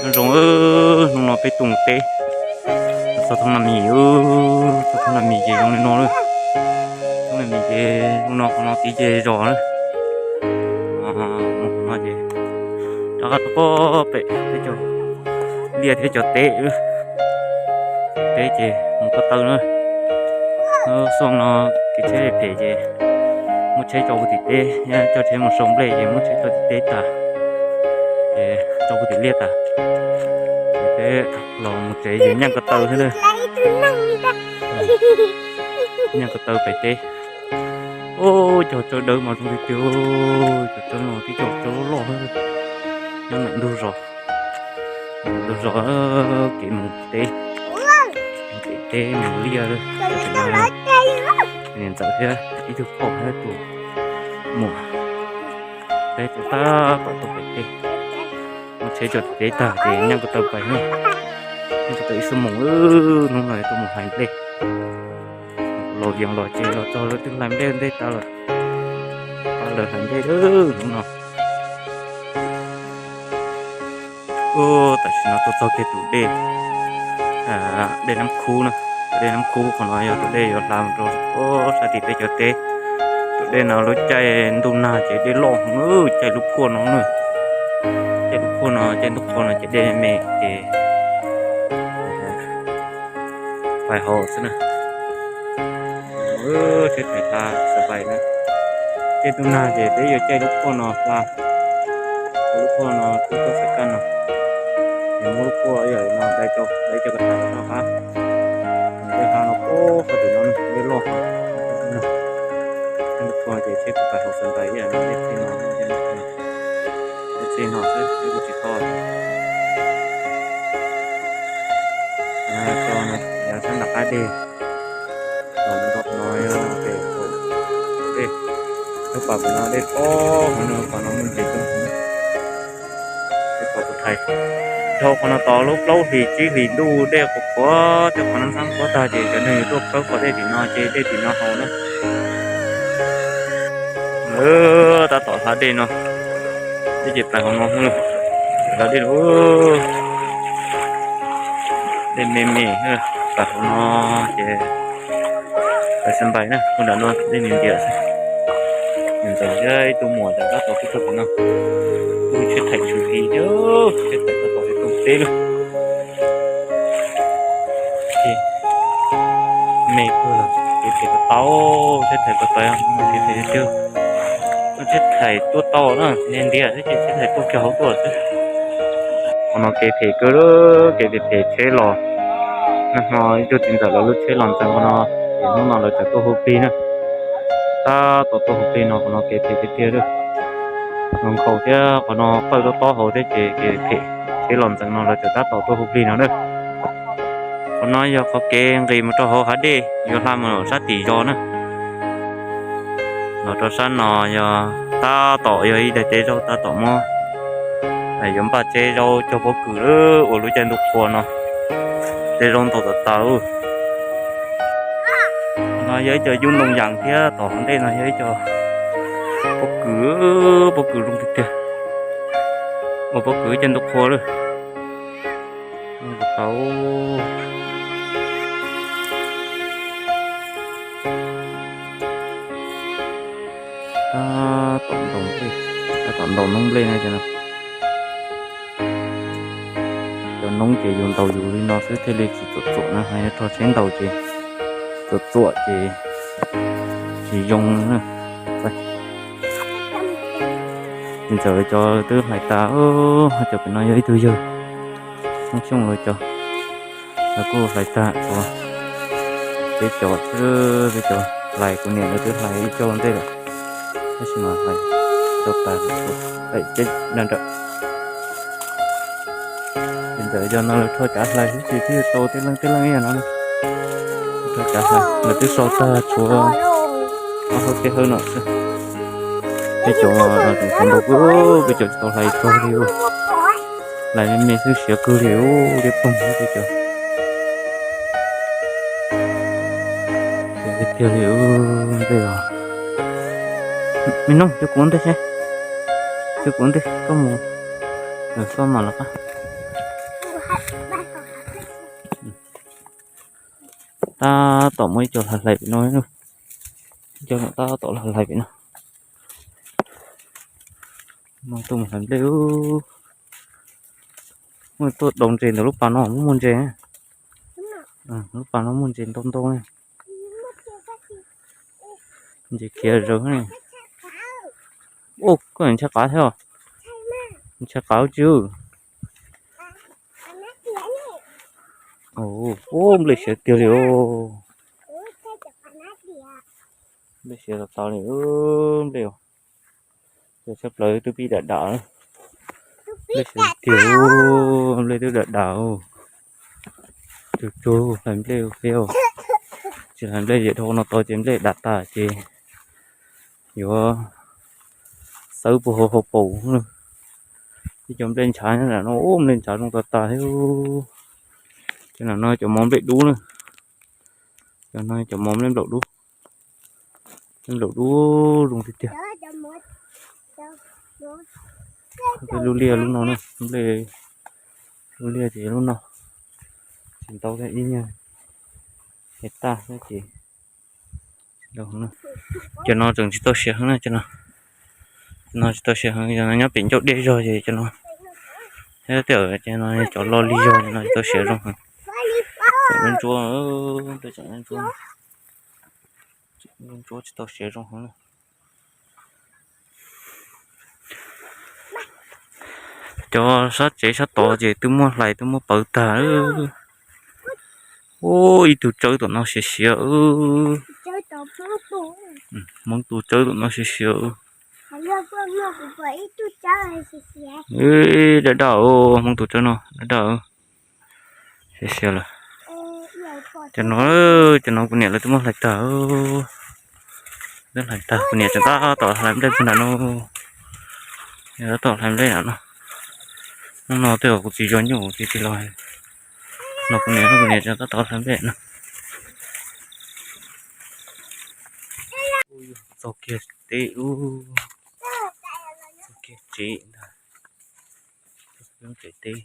Nyob zoo, hnub no peb tuaj mus teb, txog thoob na mis, txog thoob na mis ces zoo li no lawm. Thoob na mis ces zoo no, qhov no tid ces zos lawm. Mus qhov no ces rov qab rau pem teb cov liaj thiab cov teb, teb ces mus ko taw na. Hnub xuaj no kev tsheb phem ces muab tsheb tso puag tim teb, coj tsheb mus sau nplej ces muab tsheb tso tim teb tas, ces tso puag tim liaj tas. Ces peb los mus tsev ces nyaj ko taw xwb na. Nyaj ko taw pem teb. Ub, cog tsawb dawb mas zoo tiag tiag. Cog tsawb no tib cog tsawb loj loj xwb, nyob ntawm ntug zos. Ntug zos, kev mus teb, kev teb mus liaj. Niam ntxawm thiab ib tug poj thiab tus muam, peb tuaj tab tom tuaj pem teb. Muab tsheb tso teb tag ces nyaj ko taw pais na. Nyaj ko taw ib xuab moos, hnub no tuaj mus hlais nplej. Los vias los ces los txog lawv twb hlais nplej ntej tas lawm, pab lawv hlais nplej hnub no. Ub, tam sim no tuaj txog kiag tus dej, dej Nab Khub na. Tus dej Nab Khub qhov no yog tus dej yuav hla mus rau sab tim peb cov teb. Tus dej no lub caij ntuj nag ces dej loj heev, caij lub phuaj no na. Caij lub phuaj no, caij ntuj qhua no ces dej me ces pais hauv xwb na. Tsheb thais hla xas npais na. Caij ntuj nag ces peb yuav caij lub phuaj no hla, lub phuaj no twb tuaj xav kaj no, ces muab lub phuaj yam no dai cov, dai cov ko taw rau hab. Dej hla no puag qhov twg no dej loj heev. Lub phuaj ces tsheb kuj pais hauv xas npais ib yam no, dej txij no, dej txij no xwb, peb kuj tsis tau tso no, yav sab nram qab deg los mus rau qhov no yog pem dej, lub pas pem no dej pob heev, qhov no muaj ntses coob heev. Dej pob kuj thaiv dhau qhov no tod lub plaub hlis tsib hlis ntuj dej qhuav qhuav, tej qhov no ntxhab qhuav tag ces cov neeg yuav tuaj khawb qhov dej tim no ces dej tim no haus na. Tab tom hla dej no, dej ces pais hauv no, hla dej, dej me me, pais hauv no ces pais xas npais na, ua nram no dej ntiav ntiav xwb. Niam ntxawm thiab ib tug muam tab tom tuaj txog tim no, kuj tsheb thais tshwm sim thiab, tsheb thais tab tom tuaj teb lawm. Ces me kawg lawm, kev phem tau tau, tsheb thais tau tau, kev phem tiag. Tsheb thais tuaj tau na, ntiav ntiav xwb ces tsheb thais tuaj kiag hauv tuaj xwb. Qhov no kev phem kawg, kev phem phem tsheb los. Nag hmo ib tug txiv ntxawm lawv lub tsheb los ntxeev qhov no, ces hnub no lawv txawm tuaj hu plig na. Tab tom tuaj hu plig no, qhov no kev phem tiag tiag lawm. Nkaus thiab qhov no qawj tob tob hauv thiab ces kev phem, tsheb los ntxeev no lawv txawm tab tom tuaj hu plig no na. Qhov no yog qhov kev nqis mus rau hauv hav dej yuav hla mus sab tim zos na. Los rau sab no yog tab tom yog ib daim teb zaub tab tom muab, yuav npaj tseb zaub cog pob kws ua lub caij ntuj qhua no, tseb zaub ntau tas tas. No yog ib co yub ntoo yas thiab tom hauv ntej no yog ib co pob kws, pob kws zoo tiag tiag, ua pob kws caij ntuj qhua lawm. Tau tab tom ntaus nplej, tab tom ntaus noob nplej no ces no. Cov noob ces yus ntaus yus li no xwb thiaj li tsis txuam txuam na, ho yog rog tsheb ntaus ces txuam txuam ces tsis zoo na. Txiv ntxawm lawv cov twb hlais tas, ho cov pem no yog ib tug yawg Hmoob Xyooj lawv cov, lawv kuj hlais tag tshuav peb cov xwb, peb cov hlais kuv niam lawv twb hlais ib co ntej lawm, tab sis mas hlais tau tas tshuav peb cov nrawm. Ces ntawm yog no lawv rho cav hlais xwb ces twb tau tej leej tej leej ib yam no na. Rho cav hlais lawv twb sau tag tshuav ob hawv peb hawv no xwb. Peb cov tseem tshuav ntau kawg, peb cov tsis tau hlais tag li. Hlais me me xwb siav kawg li, dej poog xwb peb cov. Tiag li ntej os. Me noog, coj kuv ua ntej seb. Coj kuv ua ntej koj mus. Xoj mam los qab. Tab tom muaj ib co hlais hlais pem no, ib co tab tom hlais hlais pem no. No tuaj mus hlais nplej. Muaj tuaj daus ntses ntawm lub pas no muaj muaj ntses. Lub pas no muaj ntses ntau ntau. Ntses khiav zaws ne. Ua, koj ntshai qav thiab os? Ntshai qav tsi. Ua, nplej siav tiag li os. Nplej siav tas tas li nplej. Cov tshaj plaws twb pib dam dam. Nplej siav tiag, nplej twb dam dam. Tsuag tsuag hlais nplej ua fiab. Tsis hlais nplej ces dhau no tod ces nplej dam tas ces yuav xawb puag hauv hauv paus. Ib co nplej ntshav nram no, nplej ntshav zoo tas tas thiab. Cov no cov mov nplej dub na. Cov no cov mov nplej nplaum dub. Nplej nplaum dub zoo tiag tiag. Nplej lub liaj lub no na, nplej lub liaj ces lub no. Tsis ntau thiab, ib nyuag hais tag xwb ces. Cov no tseem tsis tau siav heev na, cov no. Cov no tsis tau siav heev, cov no nyob pem ncauj dej zog ces cov no. Thiab tej zaum cov no cov lo lig zog, cov no tsis tau siav zoo heev. Tseem ntsuab, tseem ntsuab, ntsuab tsis tau siav zoo heev na. Cov sab tsev sab tod ces twb muab hlais twb muab pawv tag. Ua, ib tug tsawb tom no siav siav. Hmoob tus tsawb tom no siav siav. Daj daj, Hmoob tus tsawb no daj daj. Siav siav lawm. Cov no, cov no kuv niam lawv twb muab hlais tag. Twb hlais tag, kuv niam tseem tab tom hlais nplej puag nram no. Tab tom hlais nplej nram no. Hnub no tej zaum kuv tsis zov nyuj kuv tsis tsis los. No kuv niam, kuv niam tseem tab tom hlais nplej no. Txog kiag teb ub, txog kiag tsev ntag. Tsev teb.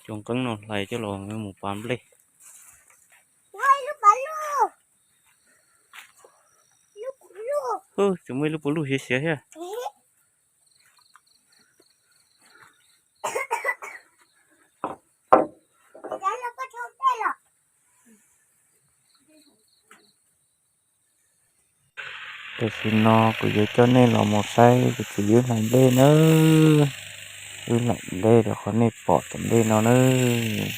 Cov nqeeb no hlais coj los mus pav nplej. Tseem muaj ib lub puv luj siav siav thiab. Tam sim no kuv yuav coj nej los mus saib kuv txiv wb hlais nplej nawb. Wb hlais nplej rau qhov nej pom cov nplej no nawb.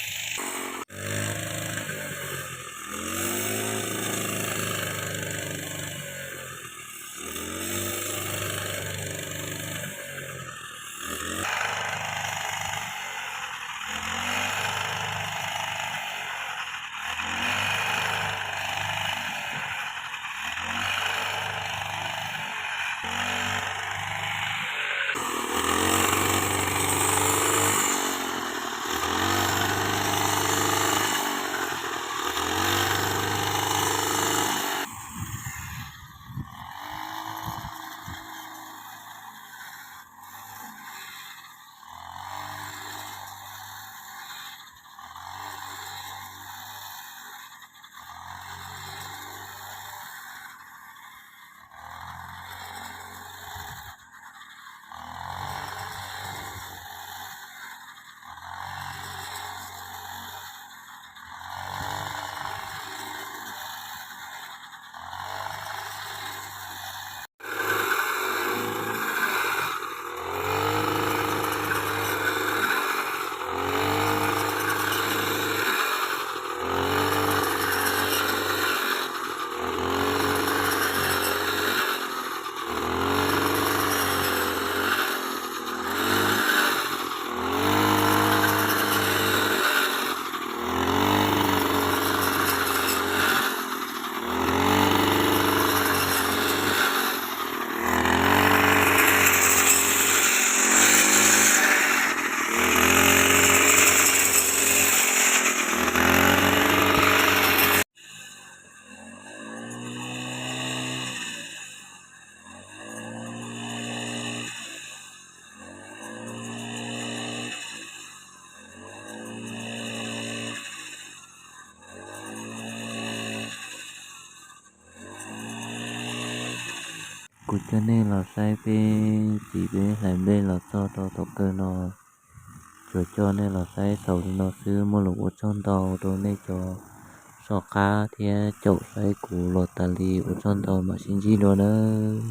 Kuv coj nej los saib peb txiv peb hlais nplej los txog rau tom kawg no. Tsuas coj nej los saib xaus li no xwb, muaj lus ua tsaug ntau rau nej cov soj qab thiab caum saib kuv los tas li, ua tsaug ntau, mam sib ntsib dua nawb.